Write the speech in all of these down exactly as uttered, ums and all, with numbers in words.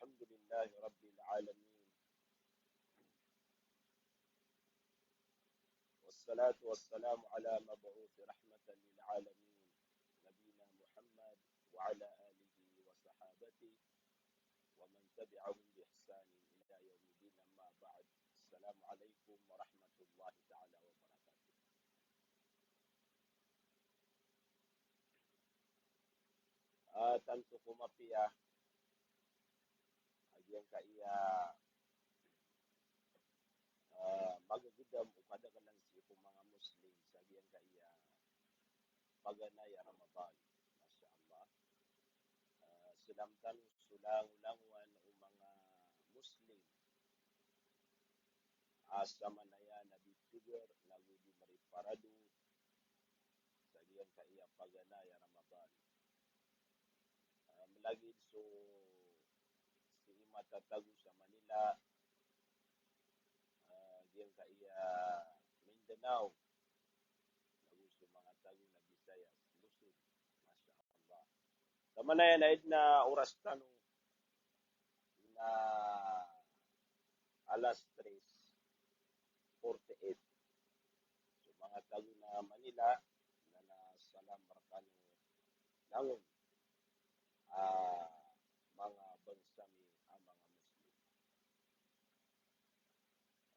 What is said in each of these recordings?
الحمد لله رب العالمين. والصلاة والسلام على مبعوث رحمة للعالمين، نبينا محمد وعلى آله وصحابته ومن تبعهم بإحسان إلى يوم الدين، أما بعد. السلام عليكم ورحمة الله تعالى وبركاته. Ah, tanto ko mapiya a giyangkaya, ah, magagedam o kadaklan sii ko manga Muslim sa giyangkaya paganay a Ramadan. Masha Allah. Ah, sii tano so langolangowan o manga Muslim a samanaya na di piger, nago di meriparado sa giyangkaya paganay a Ramadan. Ah, malagid so sii matatago sa Manila, ah, giyangkaya Mindanao, nago so manga tago na Visayas, Luzon. Masha Allah. Samanaya na aya den a oras tano na alas tres forty-eight. So manga tago na Manila, na, na salam rekano langon a manga bangsa mi a manga Muslim.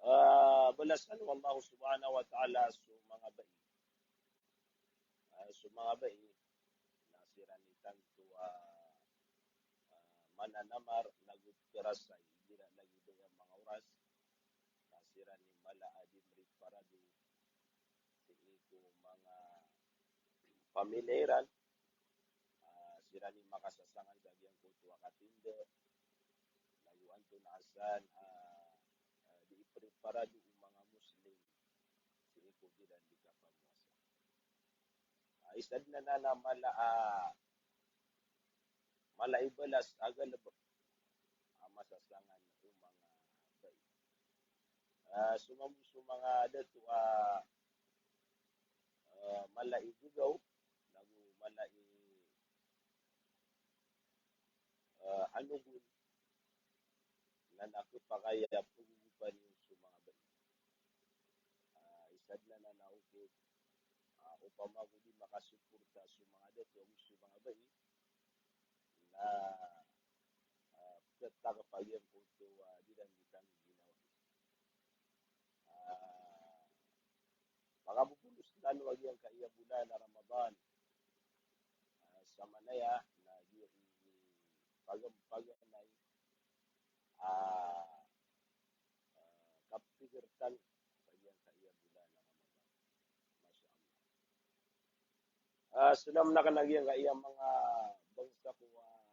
Ah, balasan o Allah Subhanahu wa Ta'ala so manga bai. Ah, so manga bai na siran i tanto a, ah, mananamar nago pirasay, igira lagid o manga oras na siran i mala a di meriparado sii ko manga pamilya iran, ah, siran i makasasangan sa giyangkoto a katindeg, nago antonaa san, ah, ah, di ipreparado o manga Muslim sii ko giran di kapamowasa. Ah, isa den anan a mala a, mala i balas a galebek a masasangan o manga bai. Ah, so mambo so manga dato a, ah, mala i gegaw, nago mala i, ah, anogon, na na kepakay a pegogopan iyo so manga bai. Ah, isa den anan a okit, ah, opama ko di makasuporta so manga dato ago so manga bai, na, ah, peketak a pagiyangkoto a di ran di tano ginawa. Ah, makapopolos tano a giyangkaya bolan a Ramadan. Ah, samanaya na giya i, i pagam-, paganay a, ah, kapiger tano sa giyangkaya bolan a Ramadan. Masha Allah. Ah, salam na kena giyangkaya manga bangsa ko, ah,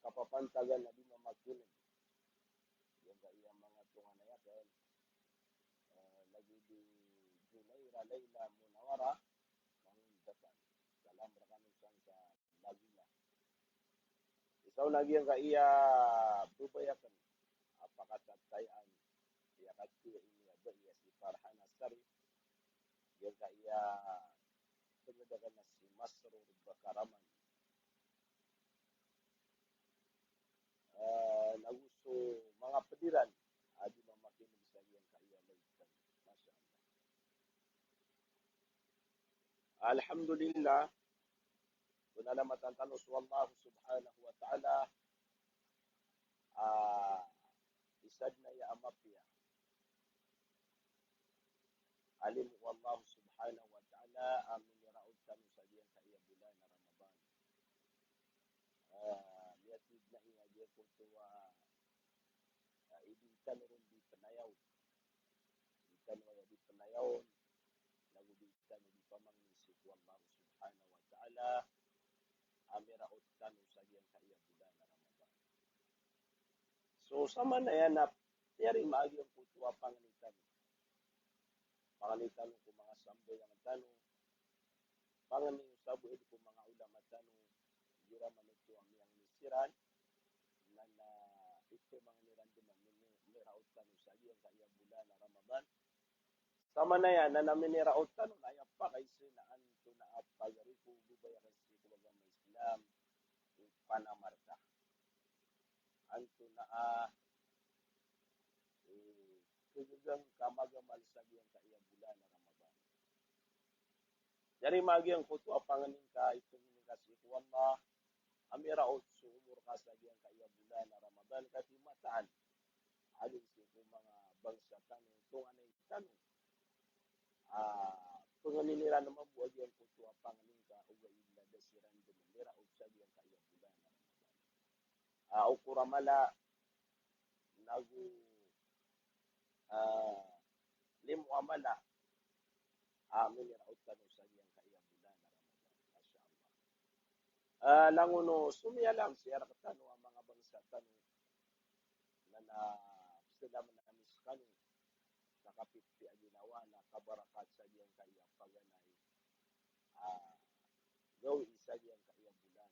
kapapantagan a di mamakineg. Giyangkaya manga tonganay aken, ah, lagid i Junaira, Laila, Munawara, Mangun Dapan. Salam rekano san sa Laguna. Isa on a giyangkaya babay aken a pakatatayaan, iya katiya ini a bai a si Farhana Sarif, giyangkaya penged aken a si Masrur Bakaraman. Ah, nago so manga ped iran a di mamakineg sa giyangkaya live tano. Masha Allah. Alhamdulillah. Panalamatan tano so Allah Subhanahu wa Ta'ala. Ah, isa den aya a mapiya a limo o Allah Subhanahu wa Ta'ala a miniraot tano sa giyangkaya bolan a Ramadan. Ah, miyatid na i a giyangkoto a, ah, idi tano ron di penayaw. Di tano aya di penayaw, nago di tano di pamangni sii ko Allah Subhanahu wa Ta'ala a miraot tano sa giyangkaya bolan a Ramadan. So, samanaya na tiyarima a giyangkoto a pangni tano. Pangni tano ko manga sambayang tano. Pangni o saboid ko manga ulama tano. Igira man oto a miyangni siran, na, na ipemangni iran den a mini-, miraot tano sa giyangkaya bolan a Ramadan. Samanaya na, na miniraot tano na aya pakaiza na antonaa a pagari ko babay aken sii ko agama Islam, i panamarta. antonaa i kagagang ka magamal sa giyangkaya bolan a Ramadan. Dari magiyangkoto a pangni ngka, ipangni ngka sii ko Allah a miraot so omor ka sa giyangkaya bolan a Ramadan ka di mataan. Aya sii ko manga bangsa tano, tonganay tano. Ah, pangnin iran mambo a giyangkoto a pangni ngka, ogaid na da siran dn miraot sa giyangkaya bolan a Ramadan. Ah, o kora mala, nago, ah, limo a mala a miniraot tano sa giyangkaya bolan a Ramadan. Masha Allah. Ah, langon o somiyalam sii rktano a manga bangsa tano, na, na pzalam ami skano sa kapipiya a ginawa na kabarakat sa giyangkaya paganay a gawii sa giyangkaya bolan a Ramadan.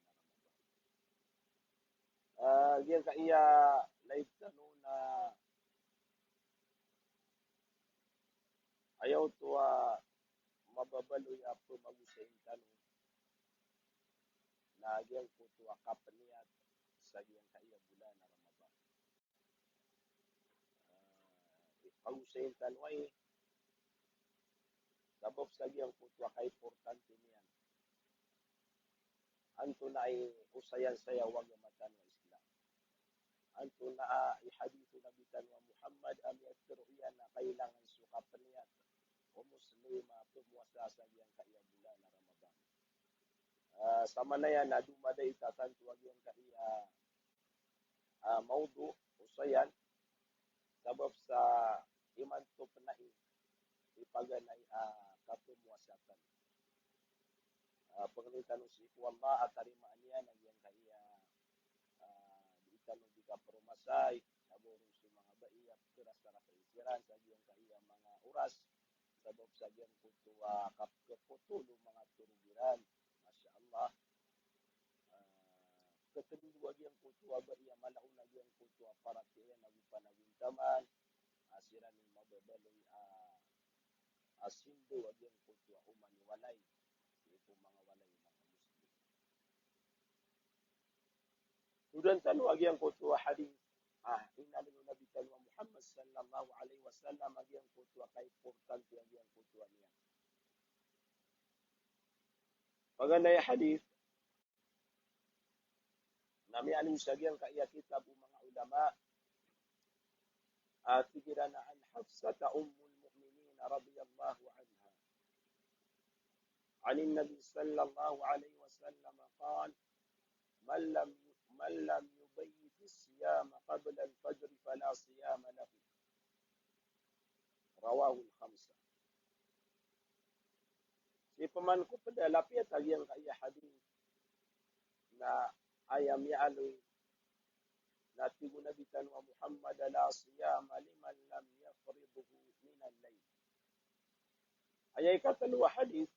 Ah, giyangkaya live tano na aya oto a mababaloy a pmagosayn tano na giyangkoto a kapniyat sa giyangkaya bolan a Ramadan. Ah, pagosayn tano ai, sabap sa giyangkoto a kaimportante niyan. Antonaa i osayan saya o agama tano a Islam? Antonaa i hadith o Nabi tano a Muhammad a miyatharo iyan a kailangan so kapniyat o Muslim a pmowasa sa giyangkaya bolan a Ramadan? Ah, samanaya na domadait a tanto a giyangkaya ah, mawdu, osayan, sabap sa imanto pn ai i paganay a kapmowasa tano. Ah, pangnin tano sii ko Allah a tarimaan iyan a giyangkaya, ah, di tano di kapromasa i, sabap so manga bai a pkharasarasay siran sa giyangkaya manga oras, sabap sa giyangkoto a kapkhapoto o manga torog iran. Masha Allah. Ah, katndo a giyangkoto a bai a mala on a giyangkoto a paratiyaya nago panagontaman, ah, siran i mababaloy a, a sindo a giyangkoto a oman i walay sii ko manga walay o manga Muslim. Toldan tano a giyangkoto a hadith a inaloy o Nabi tano a Muhammad sallallahu alaihi wasallam a giyangkoto a kaimportante a giyangkoto a niyat. Paganay a hadith na miyaaloy sa giyangkaya kitab o manga ulama, a tig iran a an Hafsata ummul mu'minin radiyallahu anha, عن النبي صلى الله عليه وسلم قال: من لم، من لم يبيت الصيام قبل الفجر فلا صيام له. رواه الخمسة. Sii pman ko pd a lapiyat a giyangkaya hadith na aya miyaaloy na tig o Nabi tano a Muhammad, لا صيام لمن لم يفرضه من الليل. Aya ikatlo a hadith,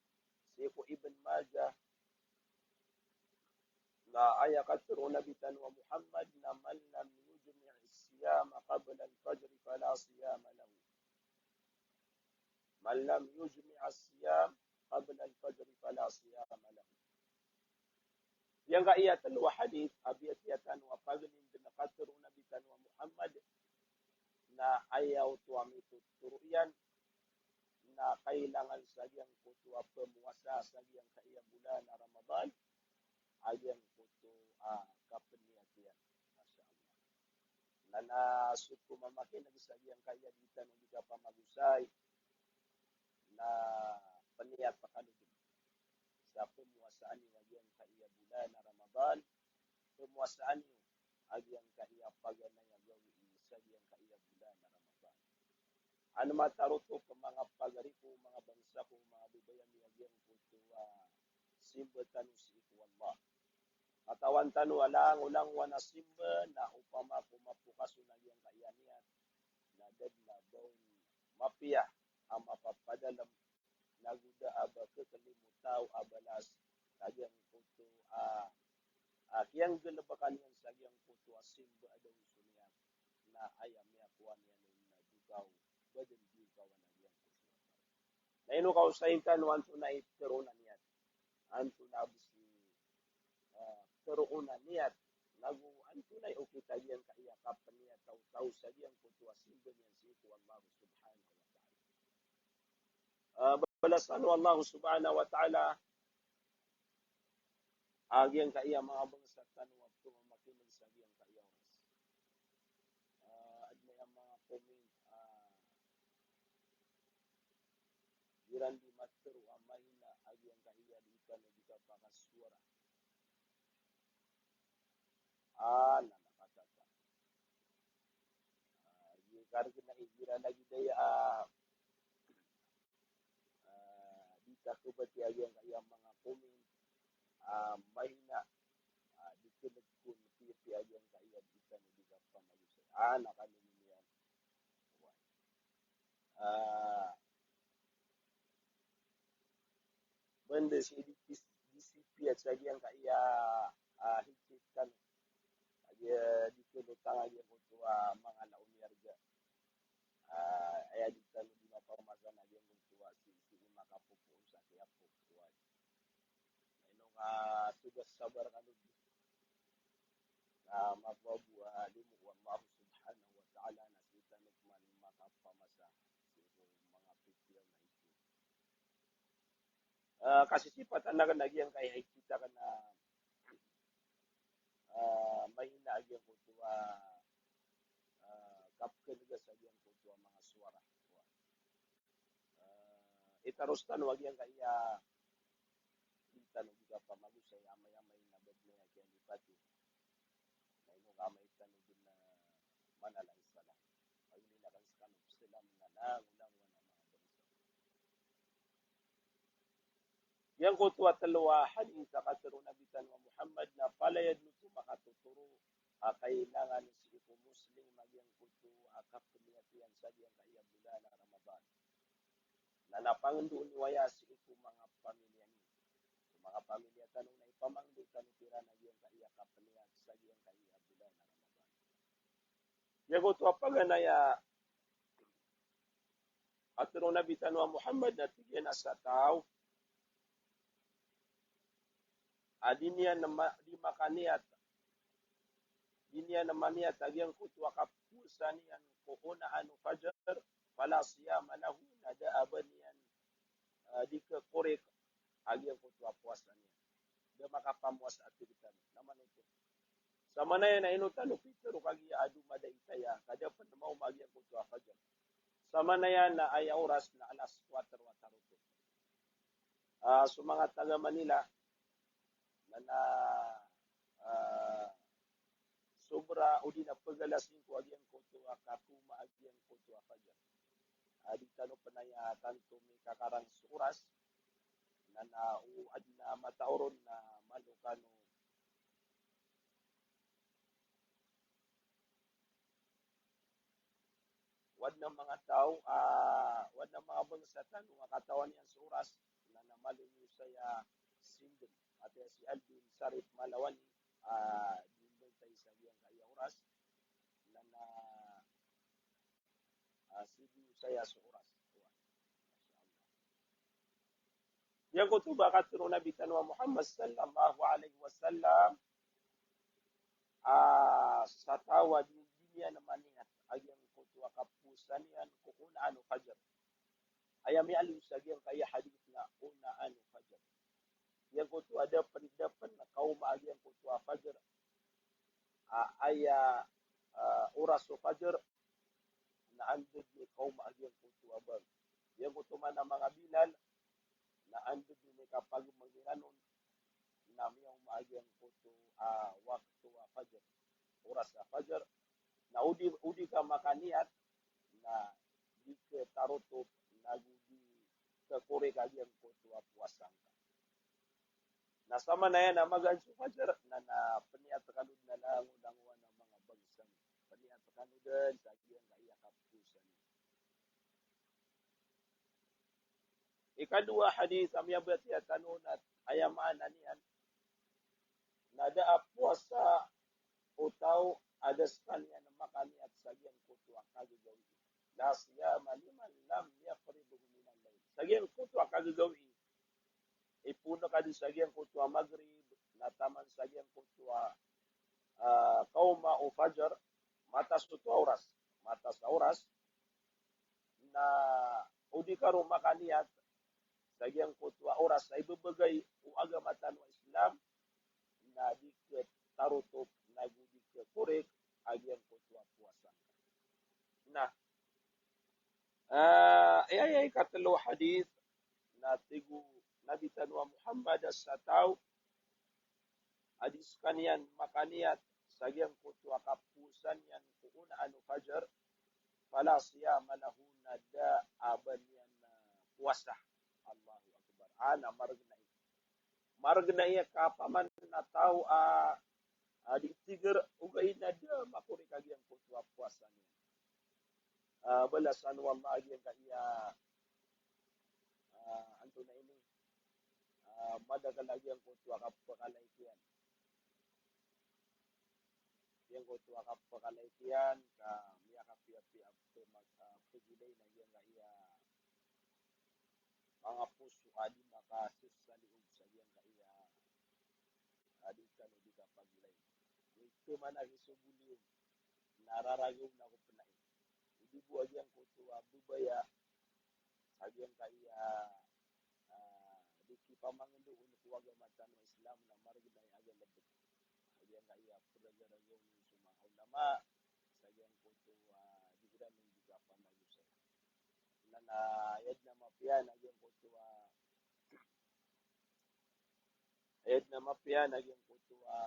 sii ko Ibn Majah, na aya katharo o Nabi tano a Muhammad na من لم يجمع الصيام قبل الفجر فلا صيام له. من لم يجمع الصيام قبل الفجر فلا صيام له. Giyangkaya tlo a hadith a biyatiya tano a pagnin dn a katharo o Nabi tano a Muhammad na aya oto a mitotoro iyan na kailangan sa giyangkoto a pmowasa sa giyangkaya bolan a Ramadan a giyangkoto a kapniyat iyan. Masha Allah. Na, na so pmamakineg sa giyangkaya di tano di kapamagosay na pniyat kano dn sa pmowasaan iyo a giyangkaya bolan a Ramadan, pmowasaan iyo a giyangkaya paganay a gawii sa giyangkaya bolan a Ramadan. An matarotop a manga pagari ko, manga bangsa ko, manga babay ami a giyangkoto a simba tano sii ko Allah. Katawan tano a langolangowan a simba na opama ko mapokas on a giyangkaya niyat na da dn a ba on mapiya a mapapadalm nago da a ba khaklimotaw a balas sa giyangkoto a, a kiyanggalbkan iyan sa giyangkoto a simba a da on so niyat na aya miyakowa niyan on na di kaw, ba dn di kaw a na giyangkoto a. Na ino kaosayn tano antonaa i tharoon a niyat? Antonaa bs i, ah, tharoon a niyat? Nago antonaa mailay o kita giyangkaya kapniyat o taw sa giyangkoto a simba niyan sii ko Allah subhanahu wa ta'ala. Ah, balasan o Allah subhanahu wa ta'ala a giyangkaya manga bangsa tano a pmamakin'g sa giyangkaya oras. Ah, adn a manga comment, ah, iran di matharo a mahina a giyangkaya di tano di kapakasowara. Ah, na, na, katata. Ah, di kargn a igira lagid aya, ah, ah, di ta kabatiya a giyangkaya manga comment, ah, mahina, ah, di kn kon piyapiya a giyangkaya di tano di kapamagosay. Ah, na kami niyan. Ah, banda sii di, di, di sipiya sa giyangkaya, ah, hikit tano. Aya di kn o tanga giyangkoto a manga laon i arga. Ah, aya di tano di mapamasa na giyangkoto a sii, sii makapopoon sa kiyapopoon. Na ino ka so ba sabar kano di. Na mapabaya limo o Allah subhanahu wa ta'ala na sii tano pman makapamasa sii ko manga pipiya na issue. Ah, kasisipatan akn a giyangkaya hikit akn a, ah, mahina a giyangkoto a, ah, kapkn'ga sa giyangkoto a manga sowara. Ah, itaros tano a giyangkaya di tano di kapamagosay a amay-amay na ba dn aya kiyalipati. Na ino ka amay tano dn a manalang sala. Pagilin akn skano pslam na langolangowan a manga bangsa. Giyangkoto a tlo a hadith a katharo o Nabi tano a Muhammad na palaya dn oto makatotoro a kailangan sii ko Muslim a giyangkoto a kapniyat iyan sa giyangkaya bolan a Ramadan. Na, na pangndao niyo aya sii ko manga pamilya niyo. So manga pamilya tano na ipamangndao tano kiran a giyangkaya kapniyat sa giyangkaya bolan a Ramadan. Giyangkoto a paganay a katharo o Nabi tano a Muhammad na tig iyan a sa taw a di niyan ma-, di makaniyat, di niyan maniyat a giyangkoto a kapowasa niyan ko onaan o fajar, fala siyama lahu, na da a ba niyan, ah, di khakorek a giyangkoto a powasa niyan. Da makapamowasa a tig tano. Na manoto. Samanaya na ino tano pitharo kagiya a domadait aya ka da pn maoma a giyangkoto a fajar. Samanaya na aya oras na alas kuwatro a tarotop. Ah, so manga taga Manila, na, na, ah, sobra odi na pag-alas singko a giyangkoto a kakaoma a giyangkoto a fajar. Ah, di tano pn aya tanto mikakarang so oras, na, na o adn a mataw ron na malo kano. O adn a manga taw, ah, o adn a manga bangsa tano a katawan iyan so oras, na, na malo niyo saya sindn. Ati si Alvin Sarip Malawani, ah, di mbantay sa giyangkaya oras, na, na, ah, sindn saya so oras. Masha Allah. Giyangkoto ba katharo o Nabi tano a Muhammad sallallahu alaihi wasallam, ah, sa taw a di, di niyan maniyat a giyangkoto a kapowasa niyan ko onaan o fajar. Aya miyaaloy sa giyangkaya hadith na onaan o fajar. Giyangkoto a da pn, da pn kaoma a giyangkoto a fajar. Ah, aya, ah, oras o fajar, na anda dn i kaoma a giyangkoto a bang. Giyangkoto man a manga bilal, na anda dn i kapagmangiranon, na miyaoma a giyangkoto a wakto a fajar. Oras a fajar, na odi, odi ka makaniyat, na di khatarotop, na go di khakorek a giyangkoto a powasa ngka. Na samanaya na magaan so fajar, na, na pniyat kano dn a langolangowan a manga bangsa niyo. Pniyat kano dn sa giyangkaya kapowasa niyo. Ikadowa a hadith a miyabatiya tano na aya maana niyan na da a powasa o taw a da skaniyan makaniyat sa giyangkoto a kagagawii. La siyama liman lam yaqridhu min al-layl. Sa giyangkoto a kagagawii, ipoon ka dn sa giyangkoto a Maghrib, na taman sa giyangkoto a ah, kaoma o fajar, matas oto a oras, matas a oras, na o di ka ron makaniyat sa giyangkoto a oras a ibebegay o agama tano a Islam, na di ketarotop, na go di kekorek a giyangkoto a powasa. Na, ah, aya, aya ikatelo a hadith, na tig o Nabi tano a Muhammad a sa taw a di sekaniyan makaniyat sa giyangkoto a kapowasa niyan ko onaan o fajar, fala siyama lahu, na da a ba niyan, ah, powasa. Allahu Akbar. Ah, na mareg na i. Mareg na i a kapaman na taw a, ah, di tiger, ogaid na da makorek a giyangkoto a powasa niyan. Ah, balasan o Allah a giyangkaya, ah, antonaa ini, ah, madakel a giyangkoto a kapekalaik iyan. Giyangkoto a kapekalaik iyan, ka miyakapiyapiya a pema-, ah, pegilay na giyangkaya manga poso a di makasesaliog sa giyangkaya, ah, di kano di kapagilay. Ito man a giso boliyo, na raragew na ko penai. Odi bo a giyangkoto a bebaya, a giyangkaya, ah, di kipamangendo on ko agama tano a Islam na mareg na i a galebek. A giyangkaya peragaraga on so manga ulama, sa giyangkoto a di iran on di kapamagosay. Na, na aya den a mapiya na giyangkoto a, aya den a mapiya na giyangkoto a,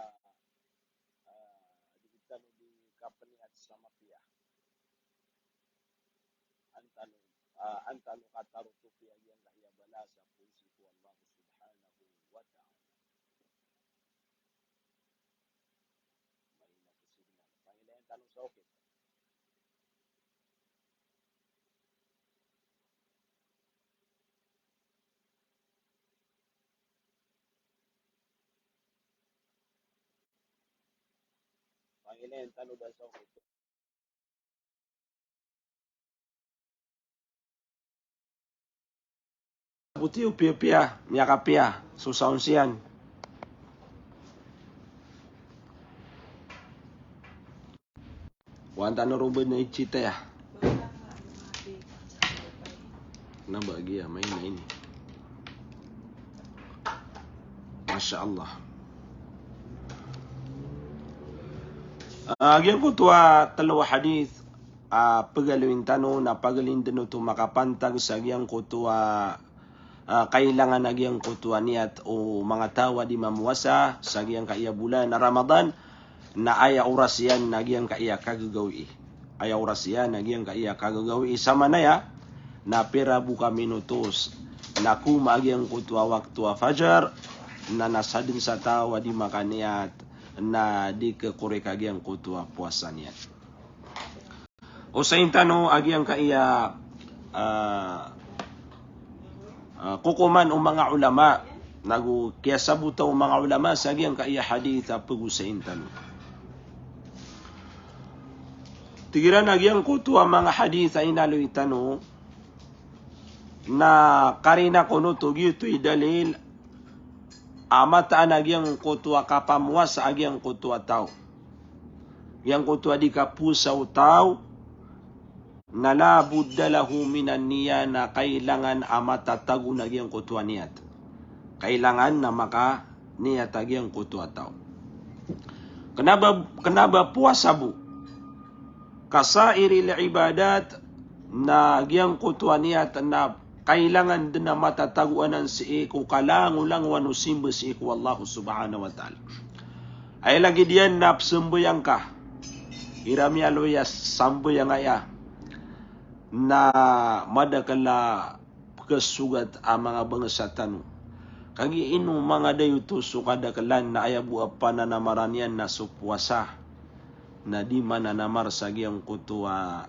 ah, di tano di kapeniyat sa mapiya. An tano, ah, an tano katarotopi a giyangkaya balasan ko sii ko Allah Subhanahu wa Ta'ala. Maina ko signal. Pangilayan tano sa okit. Pangilayan tano da sa okit. Boti o piyapiya, miyakapiya so sounds iyan. Waan tano ron ba na i-check aya. Na ba giya, maina ini. Masha Allah. Ah, giyangkoto a telo a hadith, ah, pegaloyin tano, na pagaloyin den oto makapantag sa giyangkoto a, ah, kailangan a giyangkoto a niyat o manga taw a di mamowasa sa giyangkaya bolan a Ramadan, na aya oras iyan na giyangkaya kagagawii. Aya oras iyan na giyangkaya kagagawii, samanaya na pira bo ka minutos na koma a giyangkoto a wakto a fajar, na, na sadn sa taw a di makaniyat, na di kekorek a giyangkoto a powasa niyan. Osayin tano a giyangkaya, ah, ah, kokoman o manga ulama, nago kiyasabota o manga ulama sa giyangkaya hadith a pegosayin tano. Tig iran a giyangkoto a manga hadith a inaloy tano, na karina kon oto giyoto i dalil a mataan a giyangkoto a kapamowasa a giyangkoto a taw. Giyangkoto a di kapowasa o taw, na la budda lahu minan niyah, na kailangan a matatago na giyangkoto a niyat. Kailangan na makaniyat a giyangkoto a taw. Kena ba, kena ba powasa bo. Kasairil ibadat, na giyangkoto a niyat na kailangan den a matatago anan sii ko kalangolangowan o simba sii ko Allah Subhanahu wa Ta'ala. Aya lagid iyan na pesambayang ka. Igira miyaaloy a sambayang aya na madakel a pekesogat a manga bangsa tano. Kagiya ino manga dayoto so kadakelan na aya bo a pananamaran iyan na so powasa. Na di mananamar sa giyangkoto a,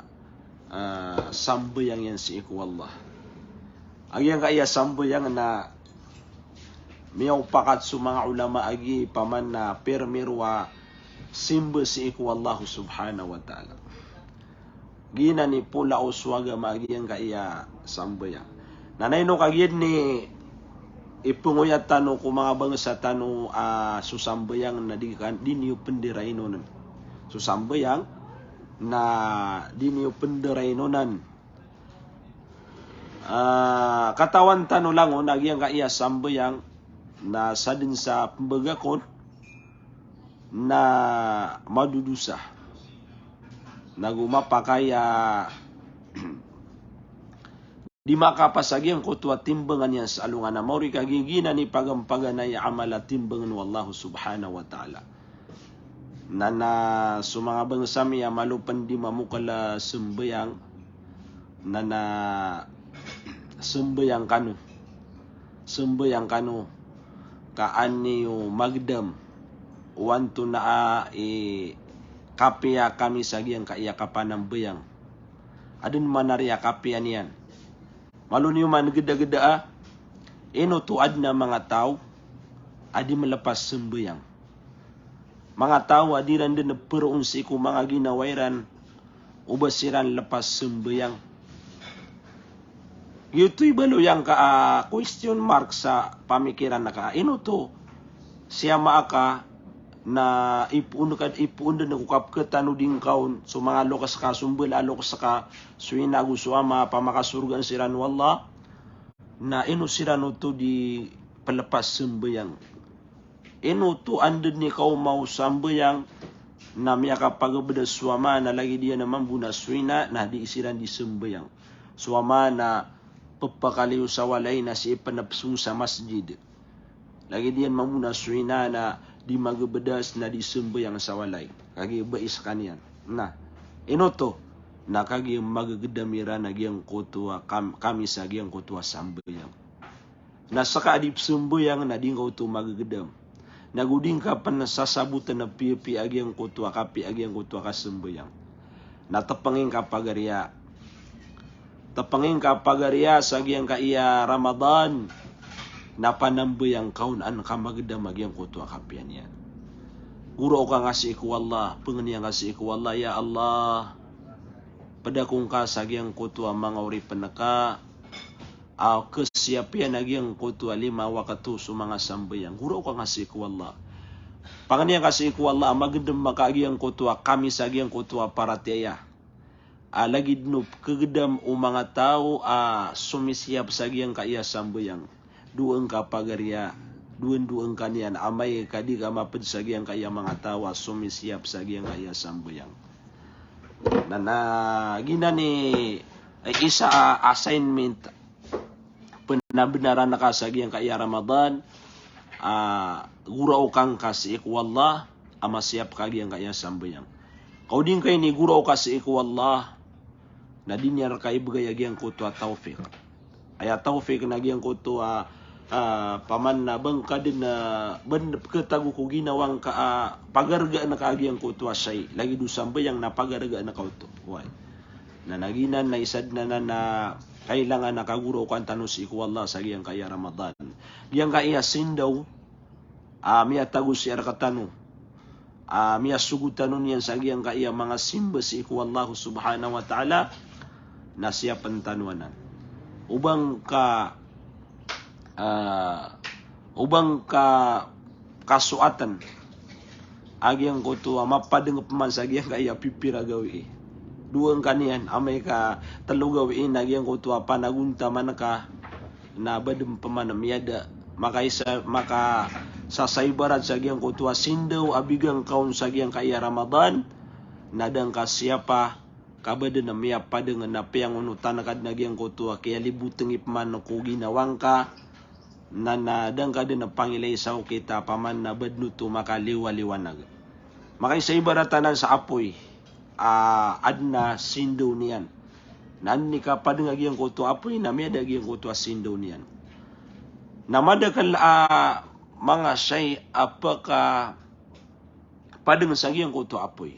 ah, sambayang iyan sii ko Allah. A giyangkaya sambayang na miyaopakat so manga ulama a giya paman na pirmiro a simba sii ko Allah Subhanahu wa Ta'ala. Giyanan i polaos o agama a giyangkaya sambayang. Na ino kagiya den i Ipengoyat tano ko manga bangsa tano a so sambayang na di kan, di niyo pnderainon. So sambayang na di niyo pnderainon. Ah, katawan tano langon a giyangkaya sambayang na sadn sa pmbagakon na madodosa. Nago mapakay a di makapas a giyangkoto a timbangan iyan sa alongan a maori ka giyanan i pagampaganay a amal a timbangan o Allah subhanahu wa ta'ala. Na, na so manga bangsa mi a malo pn di mamokal a sambayang, na, na sambayang kano. Sambayang kano ka an iyo magdam o antonaa a i kapiya kami sa giyangkaya kapanambayang. Adn man ari a kapiya niyan. Malo niyo man gdagdaa, ino oto adn a manga taw a di mlpas sambayang. Manga taw a di ran dn paroon sii ko manga ginawa iran o ba siran lpas sambayang. Giyoto i baloy angka a question mark sa pamikiran ka. Ino oto siya maaka na ipoon ka, ipoon dn ko kapkatan o di ngka on so manga loks ka, so mbala a loks ka, so ina ago so ama, pamakasorgaan siran o Allah. Na ino siran oto di plpas sambayang. Ino oto anda dn i kaoma o sambayang na miyakapagabda so ama na lagid iyan a mambo na so ina na di siran di sambayang. So ama na pphakaliyo sa walay na sii pn a psong sa masjid. Lagid iyan mambo na so ina na di magabda na di sambayang sa walay. Kagiya ba i skaniyan. Na ino oto na kagiya magagdam iran a giyangkoto a kam-, kami sa giyangkoto a sambayang. Na ska a di psambayang na di ngka oto magagdam. Nago di ngka pn sasabotn a piyapiya a giyangkoto a kapiya a giyangkoto a kasambayang. Na tpngi ngka pagariya. Tpngi ngka pagariya sa giyangkaya Ramadan. Na panambayang ka on an ka magdam a giyangkoto a kapiya niyan. Goraok ka ngka sii ko Allah, pangnin ka ngka sii ko Allah, ya Allah. Pd ako ngka sa giyangkoto a manga oripn ka a kasiyap iyan a giyangkoto a lima wakto so manga sambayang. Goraok ka ngka sii ko Allah. Pangnin ka ngka sii ko Allah a magdam ka a giyangkoto a kami sa giyangkoto a paratiyaya. A lagid o pkhagdam o manga taw a somisiyap sa giyangkaya sambayang. Dowa ngka pagariya, dowa-dowa ngka niyan, amay ka di ka mapd sa giyangkaya manga taw a somisiyap sa giyangkaya sambayang. Na, na giyanan i, eh, isa a assignment pn a bnar angka sa giyangkaya Ramadan, ah, goraok ka ngka sii ko Allah a masiyap ka giyangkaya sambayang. Ka o di ngka ini goraok ka sii ko Allah, na di niyan rka ibgay a giyangkoto a tawfiq. Aya tawfiq na giyangkoto a, ah, paman na ba ngka dn, ah, ba dn pkhatago ko ginawa ngka a pagargaan ka a giyangkoto a shay. Lagid o sambayang na pagargaan ka oto. Oway. Na, na giyanan na isa dn anan a kailangan a kagoraokan tano sii ko Allah sa giyangkaya Ramadan. Giyangkaya sindaw a miyatago sii rktano a miyasogo tano niyan sa giyangkaya manga simba sii ko Allah subhanahu wa ta'ala, na siyapn tano anan. O ba ngka, ah, o ba ngka kasoatn a giyangkoto a mapadng pman sa giyangkaya pipira gawii. Dowa ngka niyan, amay ka tlo gawii na giyangkoto a panagontaman ka, na ba dn pman miyada, makaisa, makasasaibarat sa giyangkoto a sindaw a bigan ka on sa giyangkaya Ramadan, na da ngka siyapa, ka ba dn miyapadng na piyangonotan ka dn a giyangkoto a kiyalibotngi pman ko ginawa ngka, na, na da ngka dn pangilay sa okit a paman na ba dn oto makaliwaliwanag. Makaisa ibarat anan sa apoy a adn a sindaw niyan. Na an i kapadng a giyangkoto a apoy na miyada a giyangkoto a sindaw niyan. Na madakl a manga shay a pkapadng sa giyangkoto a apoy.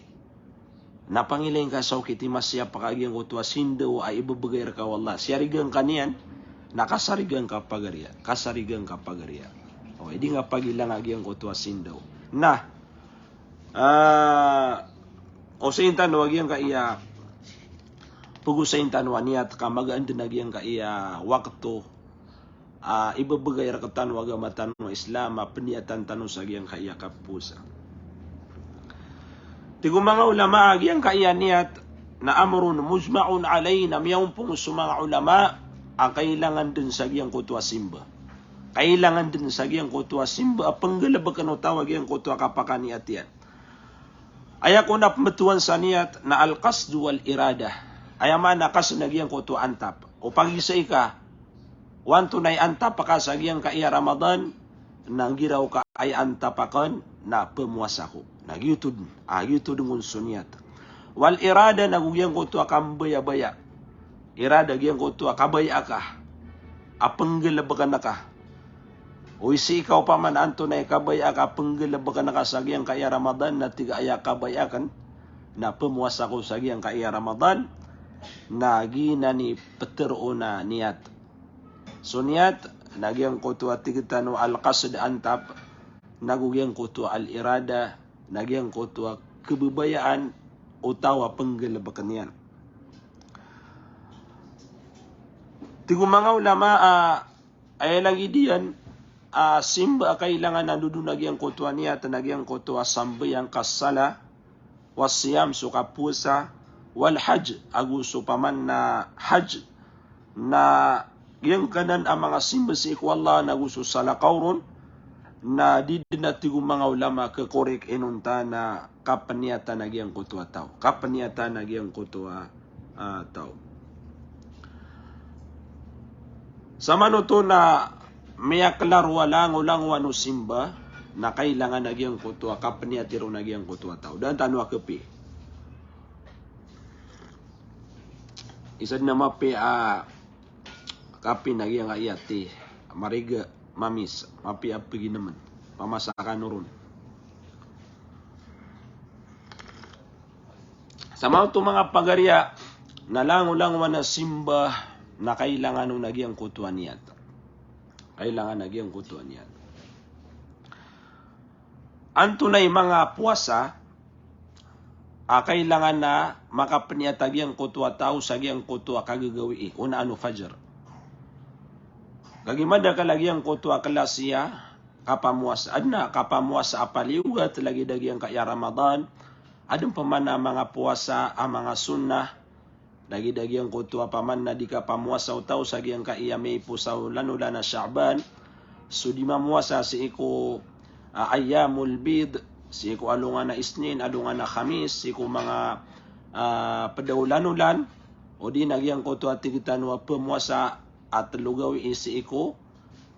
Na pangilay ngka sa okit i masiyap ka a giyangkoto a sindaw a ibbgay rka o Allah. Siyarigan ka niyan, na kasarigan ka pagariya, kasarigan ka pagariya. O, di ngka pagilang a giyangkoto a sindaw. Na, ah, osayin tano a giyangkaya, pagosayin tano a niyat ka magaan dn a giyangkaya wakto a, ibebegay rektano a agama tano a Islam a peniyatan tano sa giyangkaya kapowasa. Tig o manga ulama a giyangkaya niyat na amrun mujma'un alayh, na miyaompong so manga ulama a kailangan den sa giyangkoto a simba. Kailangan den sa giyangkoto a simba a penggalebeken o taw a giyangkoto a kapakaniyat iyan. Aya kon a pembetowan sa niyat na al-qasd wal-iradah. Aya maana a qasd na giyangkoto a antap. O pagisai ka o antonaa i antap aka sa giyangkaya Ramadan, na giraw ka aya antap aken na pemowasa ko. Na giyoto den, a, giyoto den kon so niyat. Wal-iradah, na go giyangkoto a kambayabaya. Iradah giyangkoto a kabaya aka a penggalebeken aka. O isai ka opama na antonaa i kabaya aka a penggalebeken aka sa giyangkaya Ramadan, na tig ka aya kabaya aken na pemowasa ko sa giyangkaya Ramadan, na giyanan i petero on a niyat. So niyat na giyangkoto a tig tano al-qasd, antap, na go giyangkoto a al-iradah, na giyangkoto a kebebayaan o taw a penggalebeken iyan. Tig o manga ulama a, aya lagid iyan a simba a kailangan a dodo na giyangkoto a niyat na giyangkoto a sambayang ka sala, was-siyam, so kapowasa, wal-hajj, ago so paman na hajj, na giyangkanan a manga simba sii ko Allah na go so salakaw ron, na di den a tig o manga ulama a kekorek inonta na kapeniyatan a giyangkoto a taw. Kapeniyatan a giyangkoto a, a, taw. Samanoto na miyaklaro a langolangowan o simba, na kailangan a giyangkoto a kapeniyati ron a giyangkoto a taw. Da tano a kapi. Isa den a mapi a kapi na giyangkaya ti, mariga, mamis, mapi a peginemen, pamasa kano ron. Samanoto manga pagari a, na langolangowan a simba, na kailangan on a giyangkoto a niyat. Kailangan a giyangkoto a niyat. Antonaa i manga powasa a kailangan a makapeniyat a giyangkoto a taw sa giyangkoto a kagagawii, onaan o fajar. Kagiya madakl a giyangkoto a klasi a kapamowasa. Aden a kapamowasa a paliyogat lagid a giyangkaya Ramadan. Aden pman a manga powasa a manga sunnah. Lagid a giyangkoto a paman na di kapamowasa o taw sa giyangkaya miyaipos a olan-olan a Sha'ban. So di mamowasa sii ko, a, ayyamul bid, sii ko alongan a Isnin, alongan a Khamis, sii ko manga, a, pd a olan-olan. O di na giyangkoto a tig tano a pemowasa a telo gawii sii ko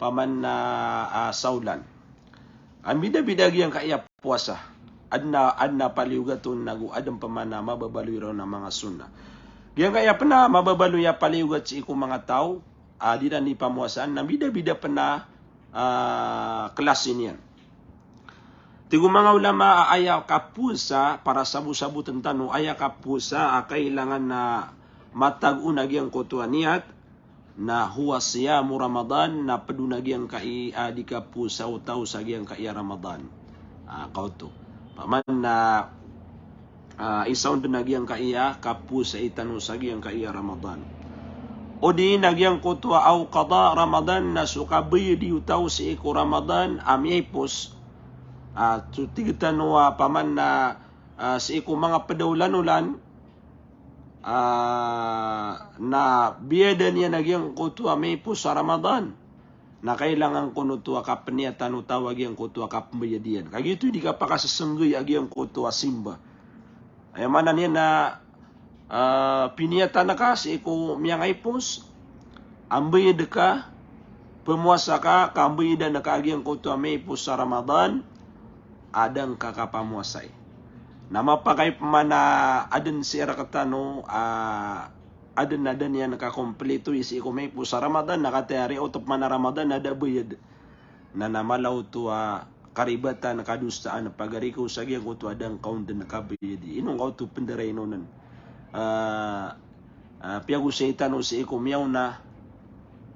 paman na, a, saolan. A mbidabida giyangkaya powasa. Aden a, aden a paliyogat on ago aden pman a mababaloy ron a manga sunnah. Giyangkaya pn a mababaloy a paliyogat sii ko manga taw a di ran di pamowasaan na mbidabida pn a, a, klasi niyan. Tig o manga ulama a aya kapowasa, para sabosaboten tano, aya kapowasa a kailangan a matag on a giyangkoto a niyat, na huwa siyamu Ramadan, na pd on a giyangkai a di kapowasa o taw sa giyangkai a Ramadan. A, kaoto. Paman na, a, isa on den a giyangkai a kapowasai tano sa giyangkai a Ramadan. O di na giyangkoto a aw qada Ramadan, na so kabayadi o taw sii ko Ramadan a miyaipos. A, so tig tano a paman na, a, sii ko manga pd a olan-olan, a, na biyada niyan a giyangkoto a miyaipos a Ramadan, na kailangan kon oto a kapeniyatan o taw a giyangkoto a kapembayad iyan. Kagiya oto i di kapakasesenggi a giyangkoto a simba. Aya maana niyan na, a, piniyatan ka sii ko miyangaipos, a mbayad ka, pemowasa ka, ka mbayadan ka a giyangkoto a miyaipos a Ramadan, a da ngka kapamowasai. Na mapakay pman a aden sii rektano a aden a da niyan kakomplito i sii ko miyaipos a Ramadan, na katii a riyaot pman a Ramadan na da bayad. Na, na mala oto a karibatan, kadosaan, pagari ko sa giyangkoto a da ngka on den kabayadi. Ino ngka oto pendarainon on. A, a, piyagosay tano sii ko miyaona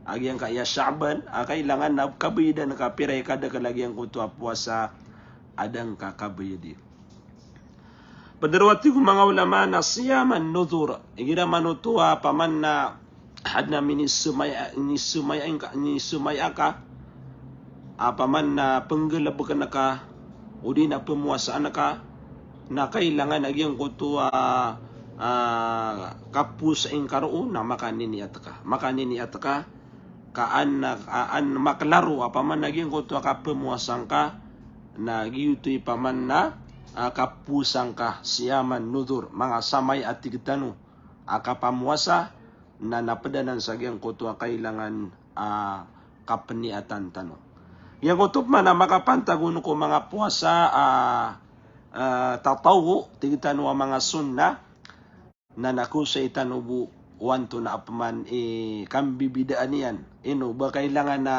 a giyangkaya Sha'ban, a kailangan na kabayadan ka pira i kadakl a giyangkoto a powasa a da ngka kabayadi. Pd ron a tig o manga ulama na siyaman nudhur. Igira man oto a paman na Aden a minisemaya, nisemaya ingka, nisemaya ka, a, paman na penggelebeken ka, odi na pemowasaan ka, na kailangan a giyangkoto a, a, kapowasa ingka roo na makaniniyat ka. Makaniniyat ka, ka an, a, an maklaro a paman a giyangkoto a kapemowasa ngka, na giyoto i paman na, a, kapowasa ngka, siyaman nudhur, manga samaya a tig tano a kapamowasa, na na ped anan sa giyangkoto a kailangan a kapeniyatan tano. Giyangkoto pman a makapantag on ko manga powasa a, a, tatawwu, tig tano a manga sunnah, na na kosay tano bo o antonaa pman i kambibidaan iyan. Ino ba kailangan a,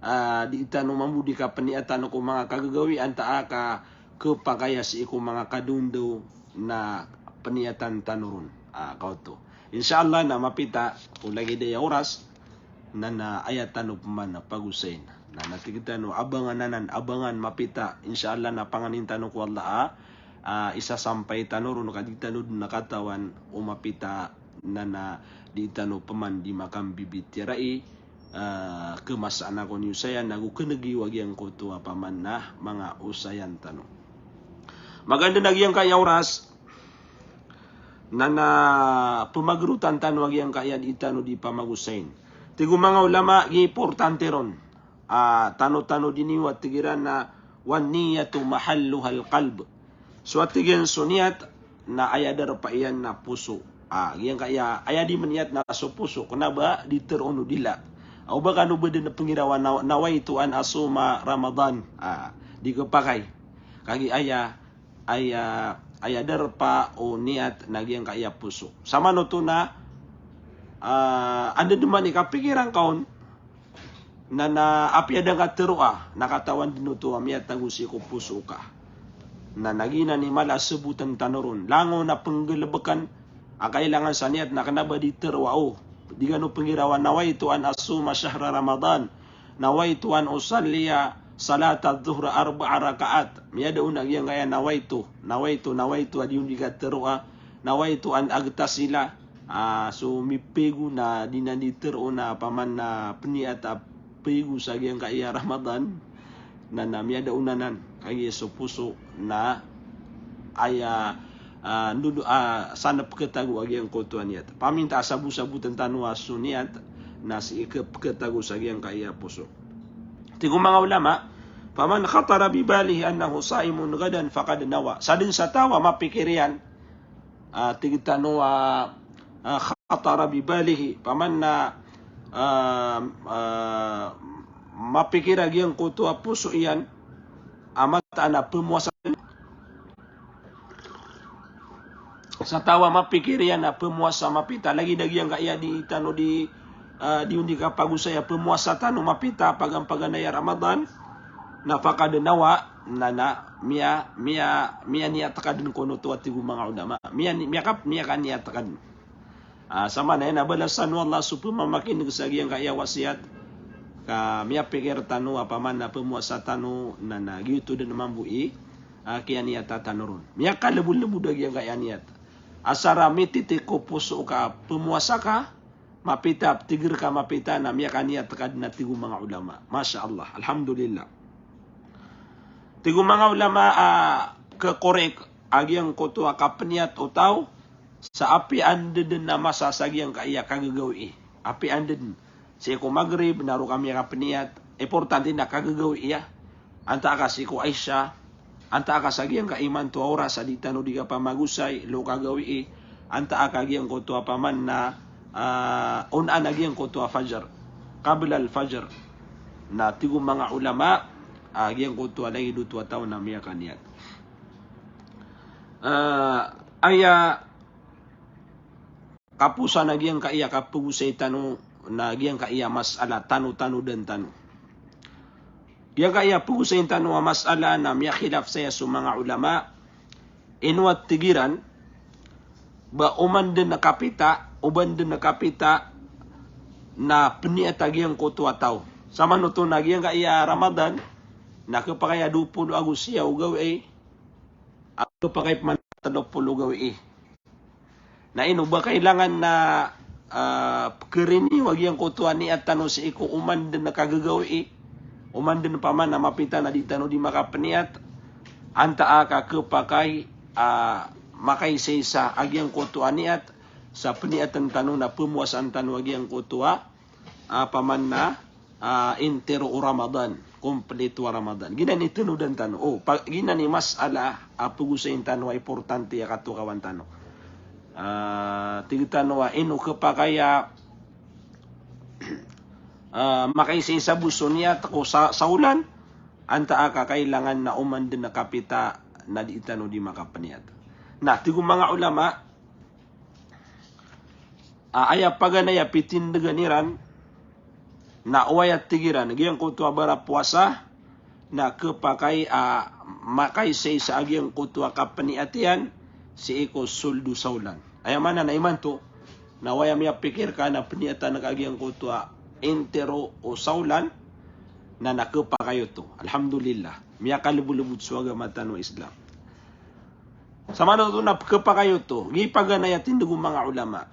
a, di tano mambo di kapeniyatan ko manga kagagawii antaa ka kepakay a sii ko manga kadondaw na peniyatan tano ron. A, kaoto. Insha Allah na mapita ko lagid aya oras na na aya tano pman a pagosayin. Na na tig tano abangan anan, abangan mapita. Insha Allah na panganin tano ko Allah a, a, isasampay tano ron ka di tano den katawan o mapita na na di tano pman di makambibitiyarai, a, kemasaan ako niyo saya nago kenegi wa giyangkoto a paman na manga osayan tano. Maganda na giyangkaya oras, na na pemagerotan tano a giyangkaya di tano di pamagosayin. Tig o manga ulama, giimportante ron. A, tano-tano di niyo a tig iran na, "Wan niyatu mahalluhal qalb." So a tig iyan so niyat, na aya darpa iyan na poso. A, giyangkaya, aya di meniyat na so poso, kena ba di teroon o dila. A, o ba kano ba den pengirawan na, nawaitu an asuma Ramadan. A, di kepakay. Kagiya aya, aya, aya darpa o niyat na giyangkaya poso. Samanoto na, a, anda den man i kapikiran ka on, na, na apiya da ngka teroa, na katawan den oto a miyatago sii ko poso ka. Na, na giyanan i mala a seboten tano ron. Langon a penggelebeken a kailangan sa niyat na kena ba di teroa o. Di kano pengirawan nawaitu an asuma shahra Ramadan. Nawaitu an usalliya salata dhuhra arba'a rakaat. Miyada on a giyangkaya nawaitu. Nawaitu, nawaitu a di on di kateroa. Nawaitu an agtasila. A, so mipego na di na di tero na paman na peniyat a pego sa giyangkaya Ramadan. Na, na miyada on anan. Kagiya so poso na aya, a, ndodo, a, san a peketago a giyangkoto a niyat. Paminta a sabo-saboten tano a so niyat na sii ke-, peketago sa giyangkaya poso. Tig o manga ulama, "Faman khatara bi balihi annahu saimun ghadan faqad nawa." Sa den sa taw a mapikir iyan, a, tig tano a, a, khatara bi balihi, paman na, a, a, mapikir a giyangkoto a poso iyan a mataan a pemowasa. Sa taw a mapikir iyan a pemowasa mapita, lagid a giyangkaya di tano di, a, di on di kapagosay a pemowasa tano mapita, pagan-paganay a Ramadan, na faqad nawa, na, na, miya, miya, miyaniyat ka den kono oto a tig o manga ulama. Miya, miya kap-, miyakaniyat ka den. A, sa maana iyan a balasan o Allah so pemamakineg sa giyangkaya wasiyat. Ka miyapikir tano a paman na pemowasa tano na, na giyoto den mambo i, a, kiyaniyata tano ron. Miyakalebod-lebod a giyangkaya niyat. Asar a mititik ko poso ka pemowasa ka, mapita, tig reka mapita na miyakaniyat ka den a tig o manga ulama. Masha Allah. Alhamdulillah. Tig o manga ulama a kekorek a giyangkoto a kapeniyat o taw sa apiya anda den a masa sa giyangkaya kagagawii. Apiya anda den. Sii ko Maghrib, na roo ka miyakapeniyat. Importante na kagagawii, a. Antaa ka sii ko Isha, antaa ka sa giyangkaya imanto a oras a di tano di kapamagosay, lo kagawii. Antaa ka giyangkoto a paman na, a, on a giyangkoto a Fajr. Qabla al-Fajr. Na tig o manga ulama, a, giyangkoto a lagid oto a taw na miyakaniyat. A, aya kaposan a giyangkaya kapegosay tano na giyangkaya masala tano-tano den tano. Giyangkaya pegosayin tano a masala na miyakhilaf saya so manga ulama, ino a tig iran, ba oman den a kapita, oman den a kapita, na peniyat a giyangkoto a taw. Samanoto na giyangkaya Ramadan, na kepakay a dowa polo ago siyaw gawii, a kepakay pman a telo polo gawii. Na ino ba kailangan na ah, pkharini o giyangkoto a niyat tano sii ko oman dn a kagagawii, oman dn opama na mapita na di tano di makapniyat, antaa ka khapakay a makaisaisa a giyangkoto a niyat sa pniyatn tano na pmowasaan tano a giyangkoto a, ah, opama na ah, intiro o Ramadan, kompleto a Ramadan. Giyanan i tanodan tano. O, pa, giyanan i masala a pagosayin tano a importante a katokawan tano. Ah, tig tano a ino khapakay a, ah, makaisaisa bo so niyat ko sa, saolan, antaa ka kailangan na oman dn a kapita na di tano di makapniyat. Na, tig o manga ulama, ah, aya paganay a pitindgan iran, na o aya tig iran, giyangkoto a barapowasa, na khapakay a makaisaisa a giyangkoto a kapniyat iyan sii ko sold o saolan. Aya maana na imanto, na o aya miyapikir ka na pniyatan ka giyangkoto a intiro o saolan, na, na khapakay oto. Alhamdulillah. Miyakalbolbot so agama tano a Islam. Sa maana oto na khapakay oto, giya paganay a tindg o manga ulama.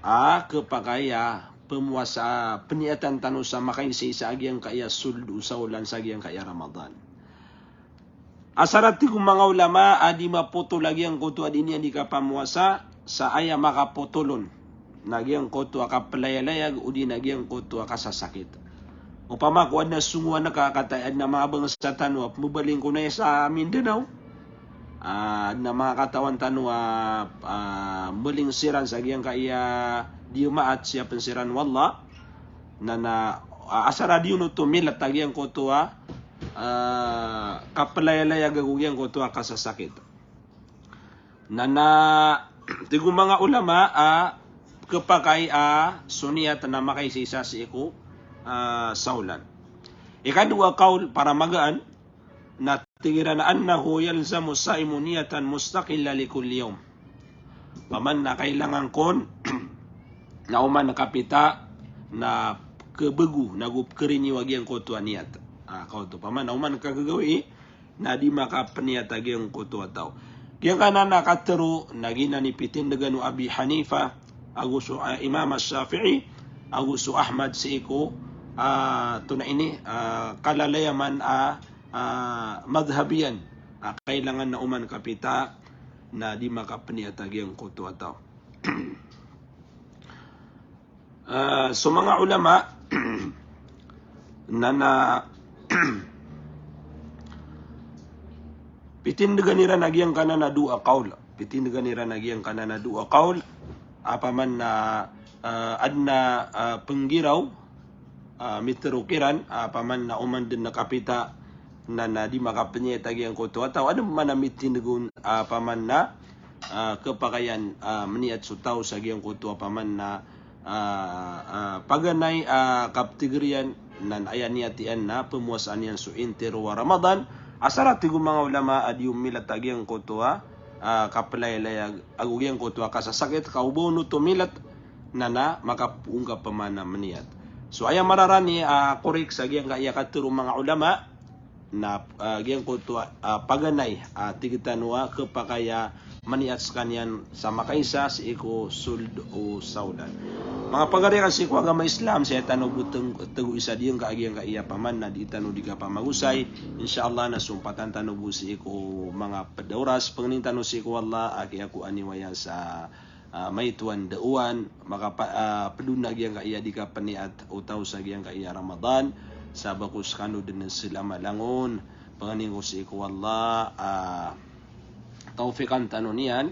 Ah, khapakay a pmowasa, pniyatan tano sa makaisaisa a giyangkaya sold o saolan sa giyangkaya Ramadan. Asar a tig o manga ulama a di mapotol a giyangkoto a di niyan di kapamowasa, sa aya makapotol on na giyangkoto a kaplayalayag odi na giyangkoto a kasasakit. Opama ko adn a songowan ka kataya adn a manga bangsa tano a pmbaling ko na sa Mindanao. Ah, adn a manga katawan tano a, ah, mbaling siran sa giyangkaya di maat sii pn siran o Allah. Na, na, ah, asar a di on oto milat a giyangkoto a, ah, kaplayalayag ago giyangkoto a kasasakit. Na, na, tig o manga ulama a khapakay a so niyat na makaisaisa sii ko, ah, saolan. Ikadowa a kawl para magaan, na tig iran a annahu yalzamu saimu niyatan mustaqilla li kulli yawm. Opama na kailangan kon na oman kapita na khabago, na go pkharini o giyangkoto a niyat. Ah, kaoto. Opama na oman kagagawii, na di makapniyat a giyangkoto a taw. Giyangkanan a katharo, na giyanan i pitindgan o Abi Hanifa, ago so, ah, Imam Shafi'i, ago so Ahmad sii ko, ah, oto na ini, ah, kalalayaman a, ah, madhhab iyan, a kailangan na oman kapita, na di makapniyat a giyangkoto a taw. Ah, so manga ulama, na, na, pitindgan iran a giyangkanan a dowa a kawl. Pitindgan iran a giyangkanan a dowa a kawl. Opama na, ah, adn a, ah, pnggiraw, ah, mitharo kiran, ah, opama na oman dn a kapita, na, na di makapniyat a giyangkoto a taw. Adn man a mitindg on, ah, opama na, ah, khapakay a, ah, mniyat so taw sa giyangkoto a opama na, ah, ah, paganay, ah, kaptigr iyan, na aya niyat iyan na pmowasaan iyan so intiro a Ramadan. Asar a tig o manga ulama a di on milat a giyangkoto a, ah, kaplayalayag ago giyangkoto a kasasakit, ka o ba on oto milat, na, na makapoon ka opama na mniyat. So aya mararani, ah, korek sa giyangkaya katharo o manga ulama, na, ah, giyangkoto a, ah, paganay, ah, tig tano a khapakay a maniyat skaniyan sa makaisa sii ko sold o saolan. Manga pagari akn sii ko agama Islam, saya tano bo teng-, tenggo isa diyangka a giyangkaya opama na di tano di kapamagosay. Insha Allah na sompatan tano bo sii ko manga pd a oras, pangnin tano sii ko Allah a kiyakowa niyo aya sa ah, maito a ndaowan, makapa-, ah, pd on a giyangkaya di kapniyat o taw sa giyangkaya Ramadan, sa ba ko skano dn slama langon, pangnin ko sii ko Allah, ah, tawfiqan tano niyan,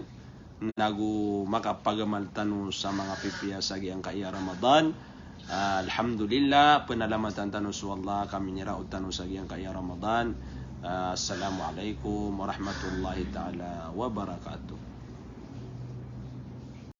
nago makapagamal tano sa manga pipiya sa giyangkaya Ramadan. Ah, alhamdulillah, pnalamatan tano so Allah, kaminiraot tano sa giyangkaya Ramadan. Ah, assalamu alaikum warahmatullahi ta'ala wabarakatuh.